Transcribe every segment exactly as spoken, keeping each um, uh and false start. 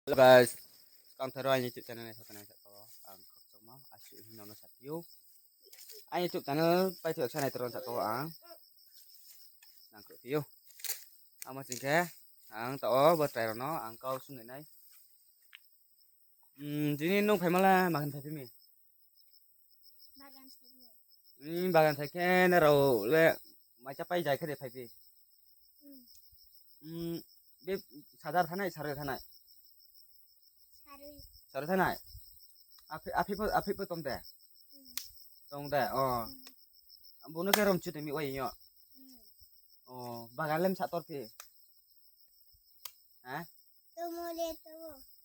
Hello guys, skang tharo aini YouTube channel ni saka nai saka o ang khakchangma asuh hing nono saphi ou. Aini YouTube channel paithu eksa nai toro saka o ang nang khruhphi ou. Amo sing khe ang taoh o bo chrai rao no ang kau sung nai. Tini nung phaima le magan phai phi mi? Bagan thai khe nrao le mai cha pai jai khe de phai phi? Be sajar thanai, saroi thanai? Saroi thanai? Aphi pho tong de? Tong de, o. Bo no khe rom chu tong mi wai yo. O, bagan le msa tor phi?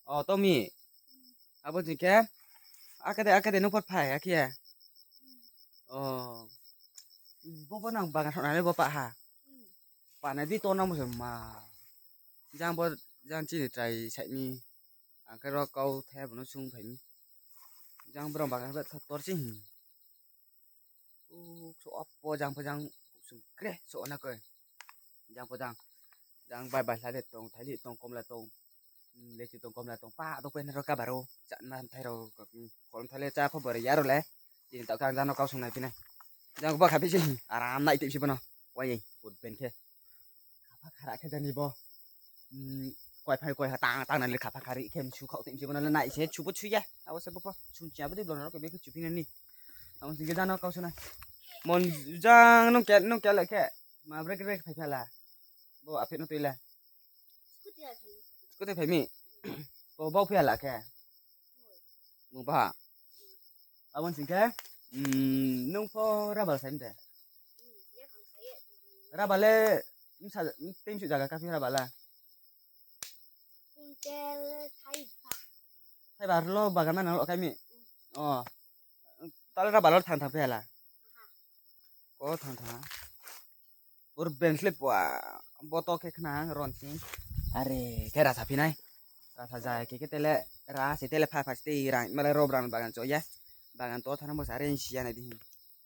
O, tong mi. Abo sing khe, akade, akade nung por phai, akhe. O, bo, bo nang bagan sona le bo pah ha. Panai di to nang bo se ma. Jang bo, jang chini chrai sai mi. Ang khe ro kau the bo no sung phai mi. Jang brao bagan be tor ching. Ukso opo jang pho jang, sung kre so na koi. Jang pho jang, jang bai bai hla de tong, thaili tong, komla tong, lechu tong, komla tong, pa tong pen ro kabar o, chá ma thai rao, phol thai le chá pho bari ya rao le, tini taoh khe ang jang no kau sung nai phi nai. Jang bo kha phi se, aram nai tip se bo no, wai ye, put pen khe. Khapha khara khe jani bo. Koi phai koi ha tang tang nai le khapha khari khe msu khao tip se bo no le nai se, chu pho chu ya, abo se bo pho, sung chi abo dei blo no ro khe be khe chu phi nai ni. Abo sing khe jang no kau sung nai. Mon jang nung ke, nung ke le khe, ma brek brek phai phi la. Bo aphi no tui le. Scooty phai mi. Bo bau phi la khe. Mung ba. Abo sing khe, nung pho rabal sai mte? Rabal le, tei msu zaga kaphi rabal la? Thaibar lo bagan ma nang lo khai mi? O. Tale rabal lo thang thang phi la? Ko thang thang. Ur ben slip wa, boto khe khnang ron sing. Are, khe rasa phi nai. Rasa jai khe khe tele, ra se tele pha pha se tei rang, male ro brang bagan cho ya. Bagan to thana bo sa re si ya nai di.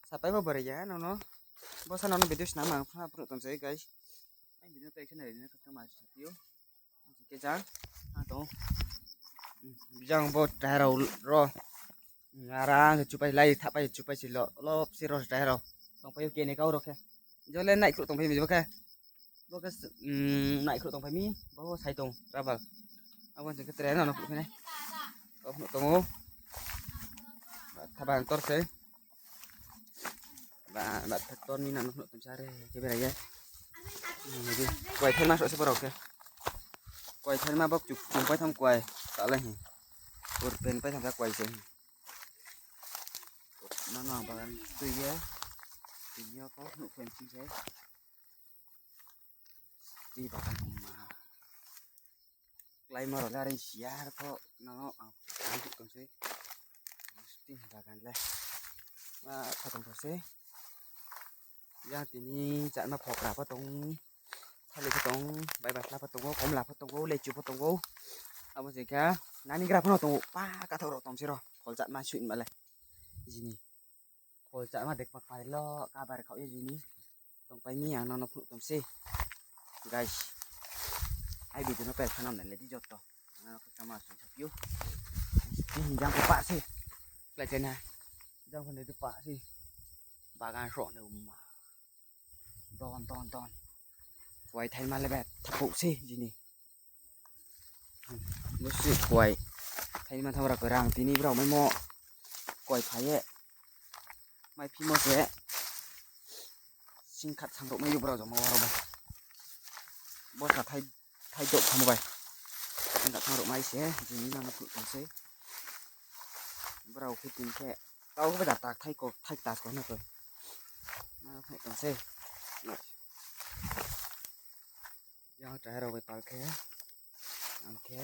Sapai bo bari ya, nono. Bo sa nono video sna mang phna phru tong se, guys. Ai video to ekse nai video kha ma sa phi ou. Khe jang, ang tong. Jang bo chrai rao ro. Arang se chupai lai, thapai chupai si lo, lop si ro chrai rao. Tongpai ou keni kau ro khe. Jo le nai khruh tongpai mi bo khe. Bo khe, nai khruh tongpai mi, bo sai tong, rabal. Abo se khe tre no no khruh phi nai. Kau phnuh tong ou. Thaban tor se. Ba, ba, tractor ni nang no phnuh tong sa re, khe berai ye. Kuai thaima so se borao khe. Kuai thaima bo chung, chung pai tham kuai, ta le hi. Ur pen pai tham sa kuai se hi. Nono ang bagan tui ye. Tini yo kau phnuh pen sing se. Tui bagan ma. Kláima rao le are si ya, arpho nono ang tong se. Tui bagan le ma kha tong se. Jang tini chá ma phokra pho tong, thaili pho tong, bai bai hla pho tong ou, komla pho tong ou, lechu pho tong ou. Abo se khe nani gra pho no tong ou, pa kathou rao tong se ro, phol chá ma sui ma le. Jini. Phol chá ma dek pa pai lo, kabar khao ye jini. Tongpai mi ang nono phnuh tong se. Guys. Ai video no pai khana nai le di joto. Ang nono khakchangma sung saphi ou. Tini jang pho pa se. Klai chai na. Jang pho nai di pa se. Bagan sroh nai ma. Don, don, don. Kuai thaima le be thapouh se jini. Bo se kuai. Thaima tham rao khe rang tini brao maimo. Kuai phai ye. Mai phimo se. Sing khat sang rao mai yo brao joma wa rao bai. Bo sa thai, thai doh khamo bai. Sing khat sang rao mai se, jini nang no phnuh tong se. Brao khe tini khe. Tau khe bajar tak thai ko, thai tas ko na ko. Nang no phnuh tong se. Yang chrai rao bai pal khe. Ang khe.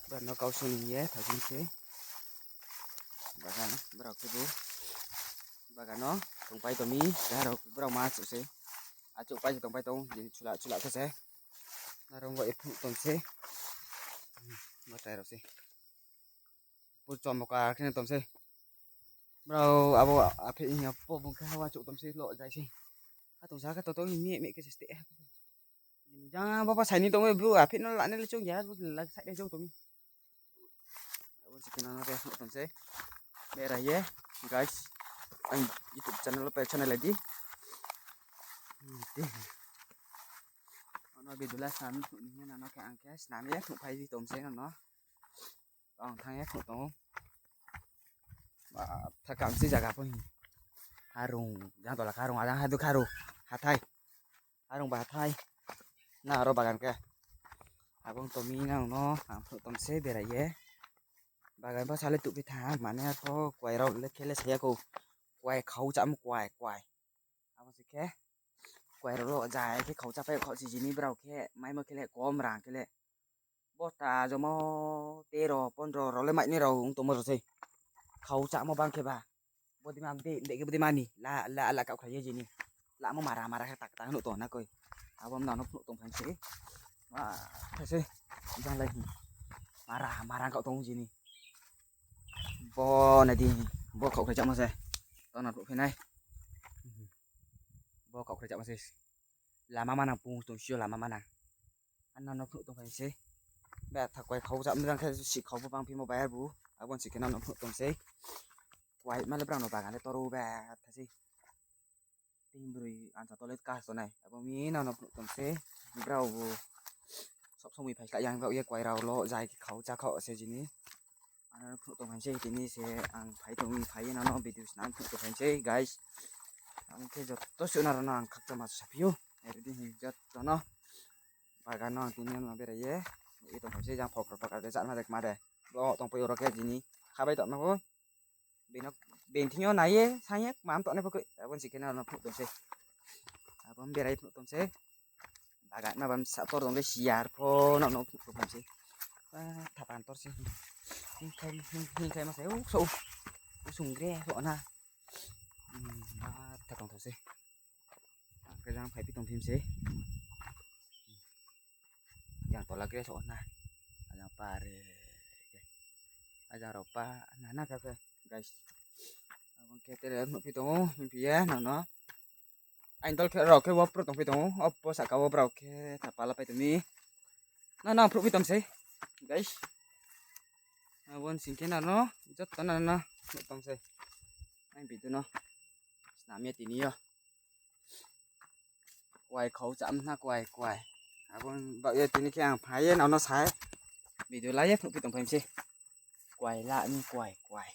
Brao no kau sung ni ye, thai sing se. Bagan, brao khe bo. Bagan no, tongpai tong mi, chrai rao, brao ma achouh se. Achouh pai se tongpai tong, jini chula, chula khe se. Nrao bo ye phnuh tong se. Bo chrai rao se. Pur chom bo kar khe tong se. Brao abo aphe hing ya pho bung khe hawa chouh tong se lo jai se. Khatong sa khe totong hing mi mi khe se ste ha. Jang bo pho sai ni tong mi, bo aphe no la nai le choung ya, bo la sai de choung tong mi. Chikhe nang no khe phnuh tong se. Bera ye, guys. Ang YouTube channel wo pai channel lai di. Ano video la snam phnuh ni hing ye nang no khe ang khe snam ye phnuh phai di tong se nang no. Ang thanng ye phnuh tong ou. Ba, tha kang se zaga pho hing. Harung, jang tola kharung, ajang hadu kharu, hathai. Harung ba hathai. Na aro bagan khe. Abo ong tong mi nang no, ang phnuh tong se bera ye. Bagan pho sale tuh phi tha, mane pho kuai rao le khe le saya khou. Kuai khau chamo kuai, kuai. Abo se khe. Kuai rao lo jai khe khau chapai khau si jini brao khe, maimo khe le kom rang khe le. Bosta jomo tero, pondro rao le mainai rao ong tongmo rao sei. Khau chamo bang khe ba. Bodei ma de, de khe bodei ma ni, la, la, la kau khlai ye jini. Lamo mara, mara khe tak tak nuh tong na koi. Abo nang no phnuh tong phai se. Ba, khe se, jang lai hing. Mara, mara kau tong jini. Bo nai di, bo kau khlai chamo se. Tong no phnuh phi nai. Bo kau khlai chamo se. Lama manang pung tong sio lama manang. Ano no phnuh tong phai se. Ba tha kuai khau jam jang khe si khau bo bang phi mo ba bu. Abo si khe no no phnuh tong se. Kuai ma le brao no bagan le toru ba tha se. Tin broi ansa tole ka tonai. Abo mi no no phnuh tong se. Brao bu. Sob somoi phai kha yang brao ye kuai rao lo jai khe khau cha khau se jini. Ano no phnuh tong phai se tini se ang phai tong mi phai ye nang no video snam phnuh tong phai se guys. Ang khe joto suh nang rao no ang khakchangma saphi ou. Eri di hing joto no. Bagan no ang tini no bera ye. I tong phai se jang phokro phokro de jat ma de kma de. Bo tong pai oro khe jini. Khabai tong no bo. Bini, bini thing yo nai ye, sang ye, mam tong nai pho koi. Abo si khe nang no phnuh tong se. Abo bera ye phnuh tong se. Bagan ma bam sa tor tong le siar pho no no phnuh tong se. Ba, thapan tor se. Hing khai, hing, hing khai ma se, u, so, u. U sung gre, so na. Hmm, ba, tha tong tho se. Ang khe jang phai phi tong phim se. Jang tola gre so na. Ajang pa re. Ajang rao pa, na, na kha khe, guys. Abo khe tere nuh phi tong ou, hing phi ye, nang no. Aini dol khe rao khe wo phruh tong phi tong ou, opo saka wo brao khe tha pala pai tong mi. Na, na, phruh phi tong se, guys. Abo sing khe nang no, joto nang no, phruh tong se. Aini video no. Snam ye tini yo. Kuai khau cham na kuai, kuai. Abo ba ye tini khe ang phai ye nang no sai. Video la ye phnuh phi tong phai se. Kuai la ni kuai, kuai.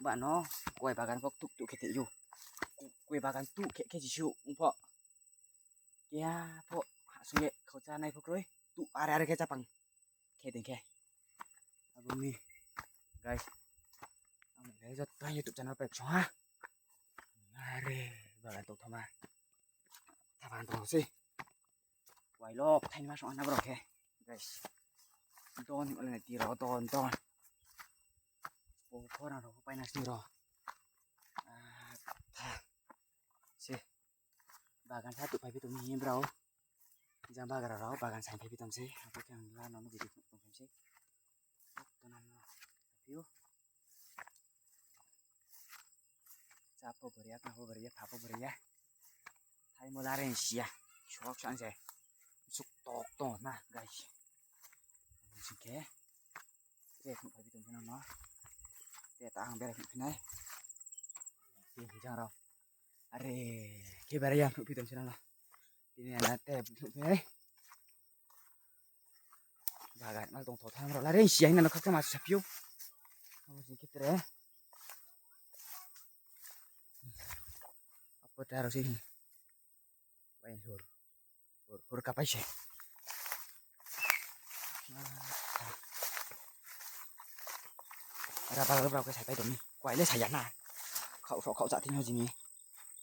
Ba no, kuai bagan pho tuh tuh khe te yo. Kuai bagan tuh khe khe jisuh ong pho. Keha pho, ha sung ye khau chá nai pho kroi. Tuh are are khe chápang khe tong khe. Abo mi, guys. Ang le joto YouTube channel pai song ha. Are, bagan tongthoma. Thaban tong se. Kuai lok thaini ma song na brao khe. Guys. Don, ole na ti rao, don, don. Bo khorang rao pai na sini rao. Ah, tha. Se. Bagan sa tuh phai phi tong mi brao. Jang bagra rao bagan sa phai phi tong se. Abo khe ang la no no video tong phai se. Tona no. View. Chá pho bria, kna pho bria, pha pho bria. Thaimo la reng sia. Sok sang se. Suk tok tong na, guys. Sing khe. Te phnuh phai phi tong phai no. Te ta ang bera phnuh phi nai. Te jang rao. Are, khe bera ya phnuh phi tong phai no. Tini ana te phnuh phi nai. Bagan mal tong tho tham rao la reng sia hing nang no khakchangma saphi ou. Abo sing khe tere. Apo ta rao se hing. Bai hur. Hur, hur kapai se. Rabal brao khe saipai tong mi. Kuai le saya na. Khauh so khauh cha thing yo jini.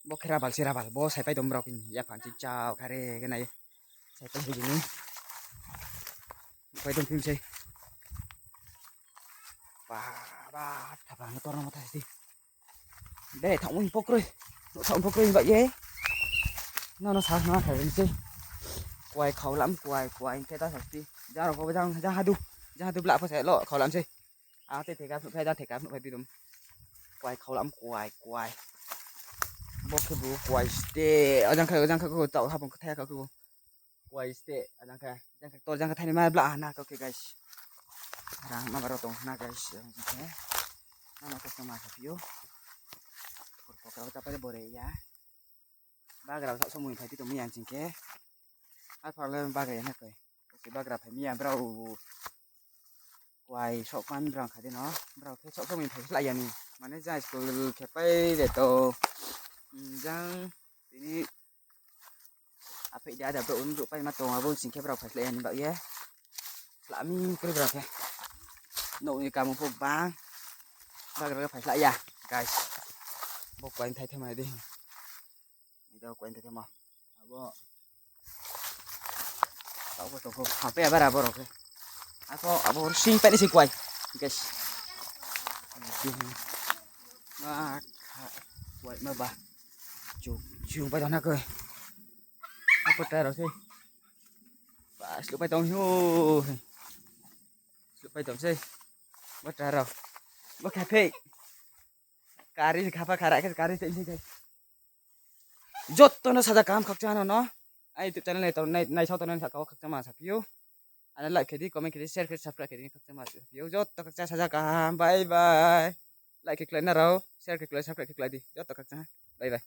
Bo khe rabal se rabal. Bo saipai tong brao khe ni. Yaphang ching chao khare khe nai. Saipai se jini. Pai tong phim se. Ba, ba, thaphang no tor no ma thai se. Be, thaoh ong pho kroi. Thaoh ong pho kroi ba ye. No, no, sa, no, sa, se. Kuai khaulam, kuai, kuai, khe ta sa ti. Jang rao pho, jang, jang hadu. Jang hadu bla pho se lo, khaulam se. Ang te theka phnuh phai, jang theka phnuh phai pi tum. Kuai khaulam, kuai, kuai. Bo khe bu, kuai ste. Ajang kha, ajang kha, ko, tau, hapung kha, thaya kha, ko. Wai ste, ajang khe, jang khe, to jang khe thaini ma bla hana kau khe, guys. Rang ma baro tong hana, guys. Ang khe, nama khe tong ma khe phi ou. Pokra ta pai bore ya. Bagra sa somoi phai ti tong mi yang ching khe. Ar pha le bagra ya na koi. Kasi bagra phai mi ya brao. Wai sok man brao kha di no. Brao khe sok somoi phai slai ya ni. Mane jang school khe pai de to. Jang tini Aphai de ada brouh ong brouh pai ma tong abo sing khe brao phai slai ya ni baoh ye. Slami kri brao khe. Nouh ni kamung pho bang. Bagra khe phai slai ya. Guys. Bo kuai thai thai mai di. Ido kuai thai thai ma. Abo. Tao bo tong kho. Hape abara borok khe. Ako abo sing pai ni si kuai. Guys. Ma kha. Kuai ma ba. Chu, chu pai tong na khe. Apo tai rao se. Ba, sluh pai tong hi o. Sluh pai tong se. Bo tai rao. Bo kha phei. Kari ni khapha khara khe kari tei ni khe. Joto no saja kaham khakchang no no. Ai YouTube channel nai tong, nai, naisao tongnai saka wo khakchangma saphi ou. Ano like khe di, comment khe di, share khe di, subscribe khe di, khakchangma saphi ou. Joto khakchang saja kaham. Bye bye. Like khe khlai na rao, share khe khlai, subscribe khe khlai di. Joto khakchang. Bye bye.